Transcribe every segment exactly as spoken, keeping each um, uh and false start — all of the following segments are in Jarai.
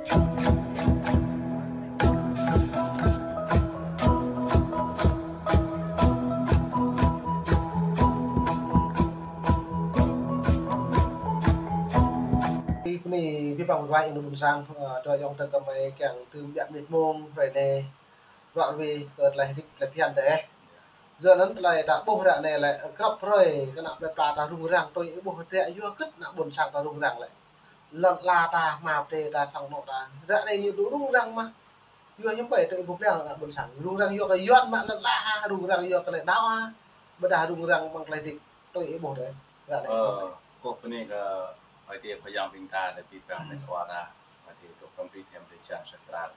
Bơni abih bang rai inu ƀôn sang, ơ, dua ayŏng adơi gơmơi kiăng tơbiă mơnit mông hrơi anai. Ruă ruih kơ tơlơi hơdip tơlơi phiăn tơ. Yua anŭn tơlơi ta ƀuh ră anai lĕ, grăp hrơi kơ ană plơi pla ta rŭng răng, tui ih ƀuh tơlơi yua hơget ană ƀôn sang ta rŭng răng lĕ. Lŏn ala ta, hmua pơdai ta, sang anŏ ta. Ră anai ñu dŏ rŭng răng mơ̆n. Yua hiư̆m pă tui ih ƀuh ƀlĕng ană ƀôn sang. Rŭng răng yua kơ Yuan mă lŏn ala hă, rŭng răng yua kơ tơlơi đaŏ hă. Ƀôdah rŭng răng mơ̆ng tơlơi hơdip tui ih ƀuh tơ. Ră anai. Ơ, kơkuh bơni kơ Ơi Adai Khua Yang ƀing ta, lĕ abih bang met wa ta. Ơi Adai dŏ hrŏm hơbĭt hiam drơi jăn sat kral.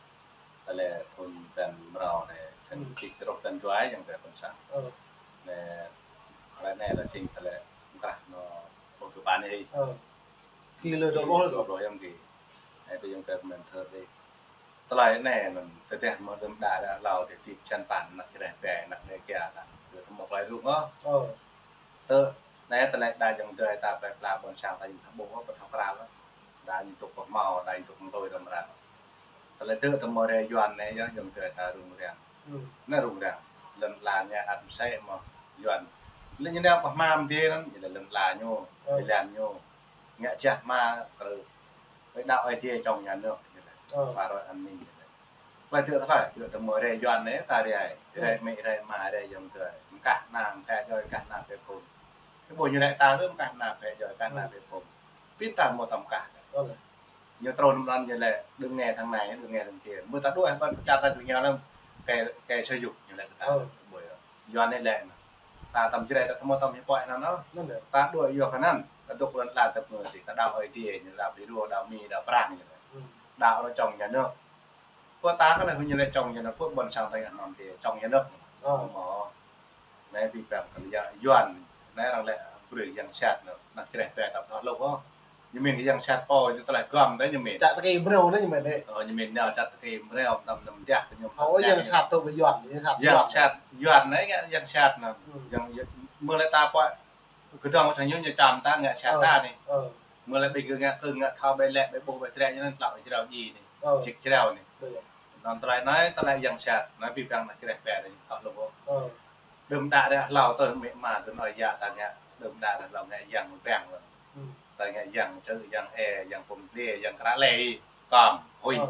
Tơlơi thun blan mrâo anai, čăn Hmm. čih čơrôh blan dua ayŏng adơi ƀôn sang. Ơ. Anai, hrơi anai lĕ jing tơlơi mơkrah anŏ pơkơƀan anai. Ơ. Kơ lơ dua pluh. Dua pluh ayŏng adơi. Anai tơ ayŏng adơi mơ̆n thơ đĕ. Tơlơi anai anŭn tơdah mơ̆ đưm đă đă hlâo tơ hơdip čăn păn ană čơreh bĕ ană anai kia ta. Yua tơ mơ̆ tơlơi rŭng ôh. Ơ. Tơ anai tơlơi đa ayŏng adơi ta plơi pla ƀôn sang ta jing ta ƀuh ôh, ƀu thâo kral ôh. Đa ñu tŭk pơhmâo, đa ñu tŭk mơtui tơm răng. Tơlơi tơ tơm rai Yuan anai yơh ayŏng adơi ta rŭng răng. Hmm. Anai rŭng răng. Lŏn ala ngă ăt mơsĕ mơ̆ Yuan. Lĕ ñu nao pơhmam dih anŭn, ñu lĕ lŏn ala ñu, Ơ. Ƀơi lan ñu. Ngă jah hmua krư̆. Ƀơi đaŏ Ơi Adai čong nhà nước, ñu lĕ. Ơ. Phá rối an ninh, ñu lĕ. Tơlơi tơ tơlơi, tơ tơm rai Yuan anai, ta rai. Rai Ơ. Amĭ, rai ama, rai ayŏng adơi. Mơkah ană, mơkah djuai, mơkah ană pơpŭng. Kơ ƀuh ñu lĕ ta kơ mơkah ană, mơkah djuai, mơkah ană Ơ. Pơpŭng. Pit ta mơ̆ tơm mơkah. Ơ. Ñu trŭn mơ̆n ñu lĕ đừng nghe thằng này, đừng nghe thằng kia. Mơ̆ ta đuaĭ ƀơi čar ta kơ ñu lĕ kê, kê sơyuk ñu lĕ kơ ta. Ơ. Ƀuh yơh. Yuan anai lĕ. Ta tơm Jrai ta tơm tơm hiăp pơai anŭn ôh. Anŭn lĕ. Ta đuaĭ yua kơ anŭn. Ta dŏ lŏn ala ta pơnơ̆ng tih. Ta đaŏ Ơi Adai ñu lăp hĭ rô đaŏ Mi đaŏ Prang ñu lĕ. Hmm. Đaŏ anŭn čong nhà nước. Pơ ta kơ lĕ ñu lĕ čong nhà nước, pơ ƀôn sang ta ngă anŭn tih čong nhà nước. Ơ. Mơ̆. Anai abih bang kơ lĕ Yuan. Anai arăng lĕ brơi yang sat anŭn. Ană čơreh bĕ ta ƀu thâo hluh ôh. Ñu mĭn kơ yang sat pô, ñu tơlơi gom tơ ñu mĭn. Čăt tơkê brơi anŭn ñu mĭn đĕ. Ơ, ñu mĭn nao čăt tơkê brơi, tơm năm dah kơ ñu. Ơ, yang sat tơ ƀơi Yuan, yang sat Yuan. Yang sat, Yuan anai ngă yang sat anŭn. Hmm. Yang, yang, mơ̆ lĕ ta pơai, kơdơ̆ng thâo ñu, ñu čăm ta ngă sat Ơ, ta anai. Ơ. Mơ̆ lĕ ƀing gơ̆ ngă kơ̆ng ngă thâo ƀai lĕ, ƀai ƀuh ƀai trĕ ñu anŭn tlŏ jrao djai anai. Ơ. Čik jrao anai. Ơ. Anŭn tơlơi anai, tơlơi yang sat, anai abih bang ană čơreh bĕ anai, thâo hluh ôh. Ơ. Đưm đă đă hlâo tơ amĭ ama gơ̆ anai yă ta ngă, đưm đă đă hlâo ngă yang mơbang lĕ. Hmm. Ta ngă yang čư̆, yang e, yang pơm dliê, yang kră lĕ, kơm, hui. Ơ.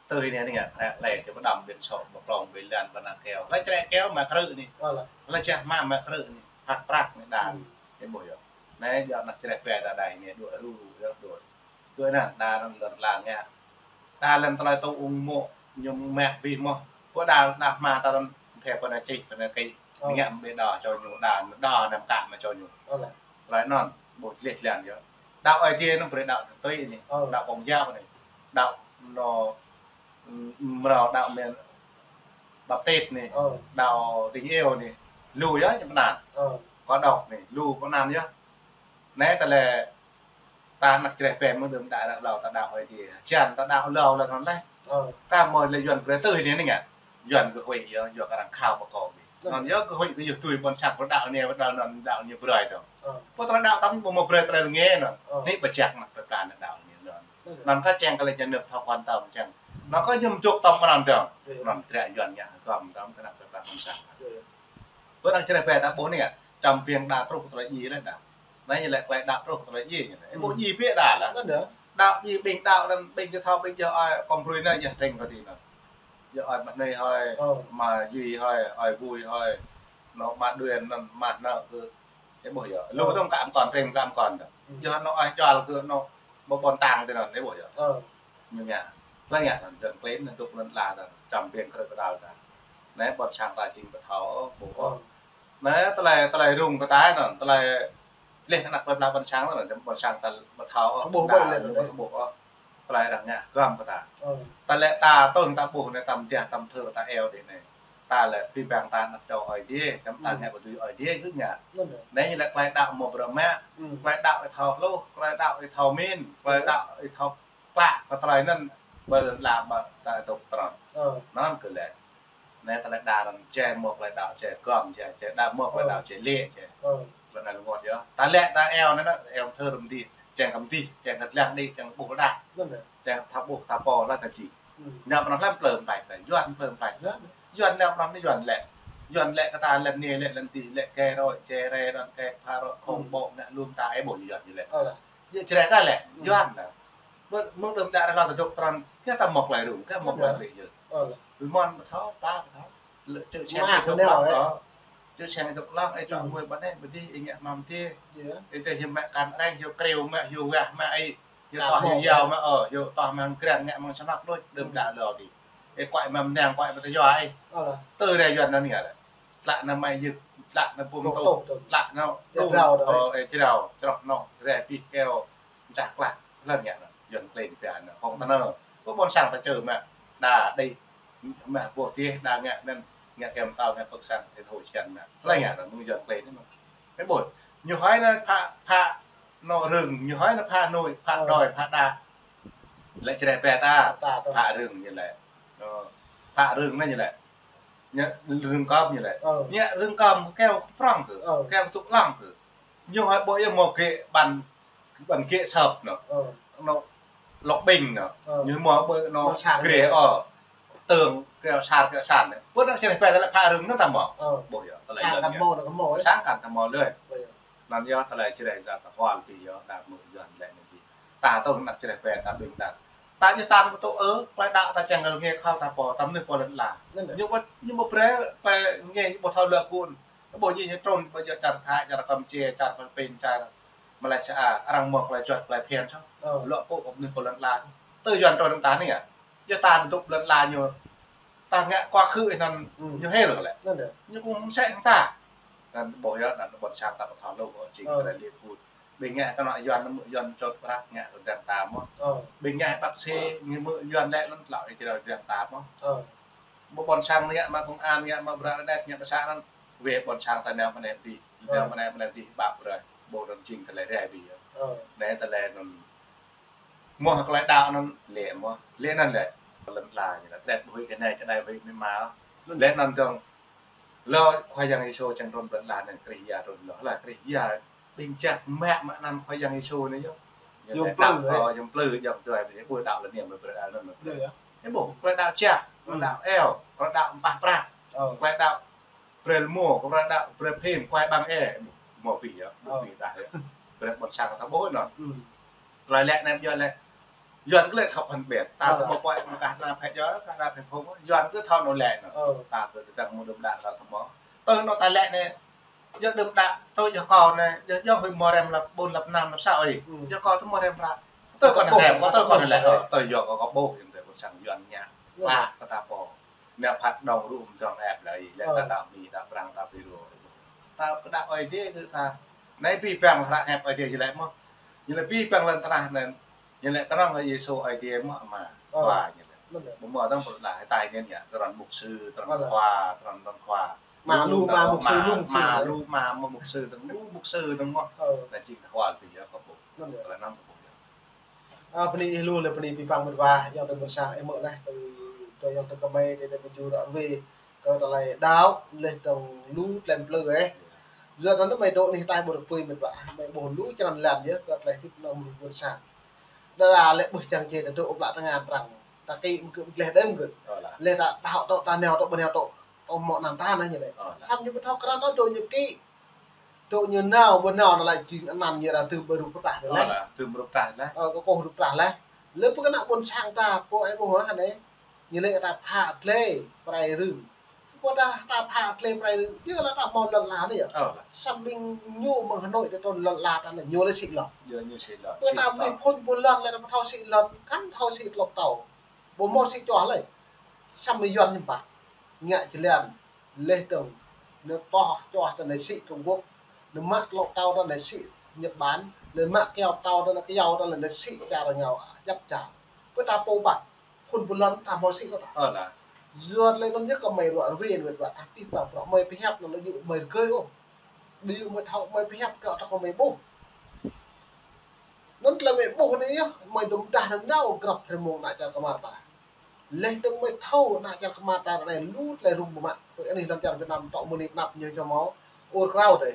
Tơ hĭ anai ngă kră lĕ, čơ pơđăm ƀing sŏ, ƀơ klông, ƀơi lan, ƀơi ană keo. Lĕ črĕ keo mă krư̆ anai. Ơ lĕ. Lĕ jah hmua mă krư̆ anai. Hăk prăk anai đa. Hmm. Ih ƀuh yơh. Anai yơh ană čơreh bĕ ta đa anai, đuaĭ ru, yơh đuaĭ. Tui anŭn, đa anŭn lŏn ala ngă. Đa lăm tơlơi tŭ ung mô̆, ñu mă abih mơ̆n. Pô đa, đa hmua ta anŭn, thê pô anai čih, pô anai kĭ. Ơ. Ngă ƀơi đa čô ñu, đa, đa anăm kă mă čô ñu. Ơ lĕ. Tơlơi anŭn, ƀu jleh jlan yơh. Đaŏ Ơi Adai anŭn brơi đaŏ tui anai. Ơ. Đaŏ Công giáo anai. Đaŏ anŭn, ưm, mrâo đaŏ mơ̆n Baptist anai. Ơ. Đaŏ Tình Yêu anai. Lu yơh ñu pơanăn. Ơ. Có độc anai. Lu pơanăn yơh. Anai tơlơi ta ană čơreh bĕ mơ̆ng đưm đă đă hlâo ta đaŏ Ơi Adai. Čan ta đaŏ hlâo lĕ anŭn lĕ. Ơ. Ta mơ̆ lĕ Yuan brơi tui anai ngă. Yuan kơ huĭ yơh, yua kơ arăng khao ƀu kơ anai. Anŭn yơh kơ huĭ kơ yua tui ƀôn sang kơ đaŏ anai, đaŏ anŭn đaŏ ñu brơi dong. Ơ. Pô ta đaŏ tăm ƀu mơ̆ brơi tơlơi rơngiă anŭn. Ơ. Anai pơčah ană plơi pla đaŏ anai anŭn. Anŭn kơ čang kơ lĕ nhà nước thâo quan tâm čang. Anŭn kơ ñu mơdŏk tơm anŭn dong. Ơ. Anŭn trĕ Yuan ngă gom tơm kơ ană plơi pla ƀôn sang. Ơ. Pơ ană čơreh bĕ ta ƀuh anai ngă. Čăm ƀing đa truh tơlơi djai lĕ đa. Anai ñu lĕ tơlơi đaŏ truh tơlơi djai ñu lĕ. Ih ƀuh djai biă đa lĕ. Anŭn dong. Đaŏ djai ƀing đaŏ anŭn ƀing kơ thâo ƀing yơh ơi kông brơi anai yơh tring kơ ti anŭn. Yơh ơi mă anai hơi, Ơ. Mă djai hơi, ơi bui hơi. Anŭn mă đuaĭ anŭn mă anŭn kơ. Ih ƀuh yơh. Lu Ơ. Tơm kăm kon tring kăm kon dong. Hmm. Yơh anŭn ơi juăl kơ anŭn ƀôn tang ti anŭn ih ƀuh yơh. Ơ. Ñu ngă. Lĕ ngă anŭn dơ̆ng klin anŭn dŏ lŏn ala ta. Čăm ƀing krư̆ kơdal ta. Anai ƀôn sang ta jing ƀu thâo ôh, ƀu ôh. Ơ. Anai tơlơi, tơlơi rŭng kơ ta anŭn, tơlơi jleh ană plơi pla ƀôn sang anŭn, ƀôn sang ta ƀu thâo ôh. Ƀu ƀuh lĕ, ƀu ƀuh ôh. Tơlơi arăng ngă gom kơ ta. Ơ. Tơlơi ta tơ̆ng ta ƀuh anai tơm dah tơm thơ ta eo dih anai. Ta lĕ abih bang ta ană čô Ơi Adai, tơm ta Hmm. ngă kơ tui Ơi Adai kơ ngă. Anŭn dong. Anai ñu lĕ tơlơi đaŏ mơ̆ brơi mă, Hmm. Tơlơi đaŏ ih thâo hluh, tơlơi đaŏ ih thâo mĭn, tơlơi Ơ. Đaŏ ih thâo klă kơ tơlơi anŭn ƀơi lŏn ala ƀă ta dŏ tơrŏng. Ơ. Anŭn kơ lĕ. Anai tơlơi đa anŭn jai mơ̆ tơlơi đaŏ jai gom jai, jai đa mơ̆ tơlơi Ơ. Đaŏ jai lĕ jai. Ơ. Lŏn anai rơngot yơh. Ta lĕ ta eo anai anŭn, eo thơ rơm dih. čang kăm tih, čang kơ lăng đĭ, čang ƀuh đah. Čang thâo ƀuh, thâo pô, lă ta či. Nao pơnah lăm plơm plai, ta Yuan plơm plai. Yuan nao pơnah anai Yuan lĕ. Yuan lĕ kơ ta lăn anai, lĕ lăn tih, lĕ kơ roi, čê rê, đon kơ pha roi, khŏng ƀô̆, ngă lum ta, ê ƀuh Yuan ñu lĕ. Yua čơrĕ ta lĕ, Yuan lă. Mơ̆ng đưm đă ră lơ ta dŏ tơrăn, kơ ta mŏk lai rŭng, kơ mŏk lai rŭng yơh. Rơmon pơthâo, ta pơthâo. Lĕ čư̆ čang ih dŏ lăng, ơ. Čư̆ čang ih dŏ lăng, ơ, čuă mui ƀă anai, ƀă adih, ih ngă mă mơdê. Ih tơ hiư̆m mă kan reng, hiư̆m kriu mă, hiư̆m wah mă, ih. Hiư̆m toh, hiư̆m yao mă, ơ, hiư̆m toh mă grăng, ngă mă čơnăk đôč, đưm đă lơ adih. Ih kuai mă mơnang, kuai mă tơjuă, ih. Tơ rai Yuan anai ngă lĕ. Tlă nao mă yơh, tlă nao pum tôh, tlă nao pum, ơ, ih jrao, čroh noh, rai pih keo. Čah klah, lăn ngă anŭn, Yuan klin pia anŭn, hŏng tơnơ. Kơ ƀôn sang ta čơ mă, đa đih, mă boh tih, đa ngă anŭn, ngă kơ mơtao, ngă pơ̆k sang, ih thâo čian mă. Lăn ngă anŭn, mơ̆ng Yuan klin anŭn. Ê ƀuh, ñu hơi anŭn pha, pha, anŏ rơ̆ng, ñu hơi anŭn pha nui, pha đôi, pha đa. Lĕ čơrĕ pĕ ta, pha rơ̆ng ñu lĕ. Ơ, pha rơ̆ng anŭn ñu lĕ. Ñu rơ̆ng kơm ñu lĕ. Ñu rơ̆ng kơm kơ keo prŏng kơ, keo tŭk lăng kơ. Ñu hơi ƀơi yơh mơ̆ gĕ ƀăn ƀăn gĕ sơp anŭn. Anŭn lŏk ƀing anŭn. Ñu mơ̆ ƀơi anŭn grê ơ. Tơng keo sar keo san anŭn. Ƀơi anŭn čơrĕ pĕ ta lĕ pha rơ̆ng anŭn ta mơ̆. Ƀuh yơh, ta lĕ sang kăn mơ̆ anŭn kơ mơ̆, ơ. Sang kăn ta mơ̆ lơi. Ƀuh yơh. Anŭn yơh ta lĕ čơrĕ ta ta hual pi yơh, đa mơ̆ Yuan lĕ anŭn pi. Ta tơ̆ng anăp čơrĕ pĕ ta ƀing đa. Ta ñu ta anŭn tŭ ơ, klai đaŏ ta čang ngă khăl ta pô, ta mơnuih pô lăn ala. Ñu ƀu, ñu ƀu brơi, klai ngă ñu ƀu thâo lă kun. Ƀuh ñu ñu trŭn, ƀuh yơh čar Thái, čar Kampuchia, čar Philippin, čar Malaysia, arăng mơ̆ klai juăt, klai phiăn soh. Lŏ pô kơ mơnuih pô lăn ala. Tơ Yuan trŭn ta anai yơh. Yua ta tơdŭp lăn ala ñu. Ta ngă kua khư anŭn ñu hil lĕ. Ñu kơ mơsĕ hăng ta. Anŭn ƀuh yơh, anŭn ƀôn sang ta pơthâo lu, ơ, čing kơ lĕ put. Ƀing ngă kơ anŏ Yuan, mơ̆ Yuan čŏt prăk ngă kơ dăng ta mơ̆. Ƀing ngă bác sĩ, ngă mơ̆ Yuan lĕ anŭn tlŏ ih čơrâo dăng ta mơ̆. Ƀu ƀôn sang ngă mă công an, ngă mă bră net, ngă kơ sa anŭn. Wĕ ƀôn sang ta nao mơnĕ dih, nao mơnĕ, mơnĕ dih ƀă brơi. Ƀu anŭn čing ta lĕ rai ƀi yơh. Anai ta lĕ anŭn. Mơ̆ klai đaŏ anŭn lĕ mơ̆. Lĕ anŭn lĕ. Lăn ala ñu lĕ. Tret ƀu huĭ kơ anai, čơđai ƀu huĭ mĭ ma. Lĕ anŭn dơ̆ng. Lơ Khua Yang Yêsu čang trŭn lăn ala anŭn Krist Yang trŭn lơ. Lă Krist Yang ƀing čăk mă mă anăn Khua Yang Yêsu anai yơh. Ñu lĕ đaŏ, ơ, ñu plư, ñu tui, ƀu đaŏ lĕ anai, mơ̆ brơi đaŏ anŭn, mơ̆ brơi. Ê ƀuh, klai đaŏ čăk, klai đaŏ eo, klai đaŏ mpah prăk. Klai đaŏ brơi lĕ mơ̆, klai đaŏ brơi phim, klai ƀăng ê, mơ̆ pi yơh, mơ̆ pi đah yơh. Brơi ƀôn sang ta ƀuh anŭn. Klai lĕ anai yơh lĕ. Yuan kơ lĕ thâo phân biệt. Ta tơ mơ̆ pơai mơ̆ng kah ană phe yơh, kah ană phe phung. Yuan kơ thâo anŭn lĕ anŭn. Ta kơ tơdang mơ̆ đưm đă ta tơ mơ̆. Tơ anŭn ta lĕ anai. Yơh đưm đă, tơ yơh kâo anai. Yơh yơh huĭ mơ̆ rem lăp ƀôn lăp năm lăp sa ơi. Yơh kâo tơ mơ̆ rem ră. Tơ kâo anai rem, kâo tơ kâo anai lĕ. Tơ yơh kâo kâo ƀuh, yơh tơ ƀôn sang Yuan ngă. Pă kơ ta pô. Nao phat dong ru mơdong ĕp lơi, lĕ ta đaŏ Mi, đaŏ Prăng, đaŏ Pêrô. Ta pơđaŏ Ơi Adai kơ ta. Anai abih bang hră hiăp Ơi Adai ñu lĕ mơ̆. Ñu lĕ abih bang lŏn tơnah anai. Ñu lĕ kơnơ̆ng Yêsu Ơi Adai mơ̆ Ama. Khua ñu lĕ. Ƀu mơ̆ dong pơđaŏ hơtai ñu ngă, tơrăn mục sư, tơrăn khua, tơrăn, tơrăn khua. Ama lu, ama mục sư, lu mục sư. Ama lu, ama mục sư, tơrăn lu mục sư, tơrăn mơ̆. Anai jing ta hual pi yơh kơ ƀuh. Tơlơi anŭn kơ ƀuh yơh. Ơ, bơni ih lu lĕ bơni abih bang mĕt wa, ayŏng adơi ƀôn sang ih mơ̆ leh, tơ, tơ ayŏng adơi kơmơi, tơ, tơ pơjŭ ră ruai, kơ tơlơi đaŏ, leh dong lu tlĕn plư ih. Yua anŭn mơi dŏ anih ataih ƀu rơpơi mĕt wa, mơi ƀuh lu črăn lan yơh, kơ tơlơi hơdip anŏ mơnuih ƀôn sang. Đa đa lĕ ƀuh čang čê ta dŏ ƀlă tơngan Prăng. Ta kĭ mơ̆ gơ̆ mơ̆ gleh đơ̆m gơ̆. Leh ta đaŏ tŏ, ta nao tŏ, ƀu nao tŏ, tŏ mơ̆ anăn ta anai ñu lĕ. Samơ̆ ñu ƀu thâo krăn tŏ dŏ ñu kĭ. Tŏ ñu nao, ƀu nao anŭn lĕ jing anăn ñu ră tơm ƀơi rup pơtah leh. Ơ, tơm rup pơtah leh. Ơ, kơ kôh rup pơtah leh. Lĕ pơkơnă ƀôn sang ta, pô ih ƀuh hă anai. Ñu lĕ ta pha tlê, prai rưng. Pô ta, ta pha tlê prai rưng. Yơh lă ta mơ̆ lŏn la anai yơh. Samơ̆ ƀing ñu mơ̆ng Hà Nội ta trŭn lŏn la ta anai, ñu lĕ sĭ lŏn. Yơh, ñu sĭ lŏn. Pô ta ƀu thâo sĭ lŏn, lĕ ta pơthâo sĭ lŏn, kăn thâo sĭ tlŏk tâo. Ƀu mơ̆ sĭ čoh lơi. Samơ̆ Yuan ñu pă. Ngă jơlan. Leh dong. Nao toh čoh ta anai sĭ Trung Quốc. Nao mă tlŏk tâo ta anai sĭ Nhật Bản. Nao mă keo tâo ta anai keo ta anai sĭ čar rơngiao djăp čar. Pơ ta pô ƀă. Phun ƀu lŏn ta mơ̆ sĭ kơ ta. Yua lĕ anŭn yơh kơ mơi ră ruai mĕt wa. Abih bang bruă mơi pơhiăp anŭn lĕ yua mơi rơgơi ôh. Ƀu yua mơi thâo mơi pơhiăp kơ ta kơ mơi ƀuh. Anŭn tơlơi mơi ƀuh anai yơh, mơi dŏ mơdah anŭn nao grăp hrơi mông ană čar kơmar ta. Leh dong mơi thâo ană čar kơmar ta anai lu tơlơi rŭng ƀu mă. Kơ anih lŏn čar Việt Nam tŏ mơni pơnăp ñu čô mâo ur krao dêh.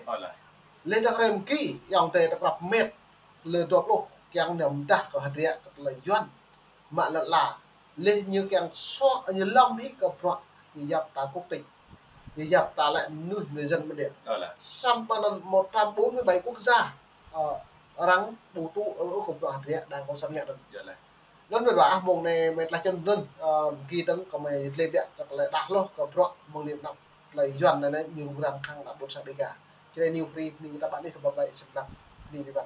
Leh dong hrơi mơgi, ayŏng adơi ta krăp mĕt. lơ dua pluh kiăng nao mơdah kơ hơdră kơ tơlơi Yuan. Mă lŏn ala. Leh ñu kiăng sua, ñu lŏm hĭ kơ bruă, ñu yap ta quốc tịch. Ñu yap ta lĕ mơnuih người dân bản địa. Samơ̆ anŭn một trăm bốn mươi bảy quốc gia, ơ, arăng ƀu tŭ ư ôh kơ bruă hơdră đảng cộng sản Nhật anŭn. Anŭn mơ̆ ƀă ah mơ̆ng anai mơ̆ tlaih čăn anŭn, ơ, gih dơ̆ng kơ mơ̆ tlĕ biă kơ tơlơi đah hloh kơ bruă mơ̆ng anai anăp tơlơi Yuan anai ñu rŭng răng hăng anăp ƀôn sang Đêga. Čơđai New Free, bơni kơ ta ƀă anih kơ ƀă ƀai sĭt lăng. Bơni kơ ƀă.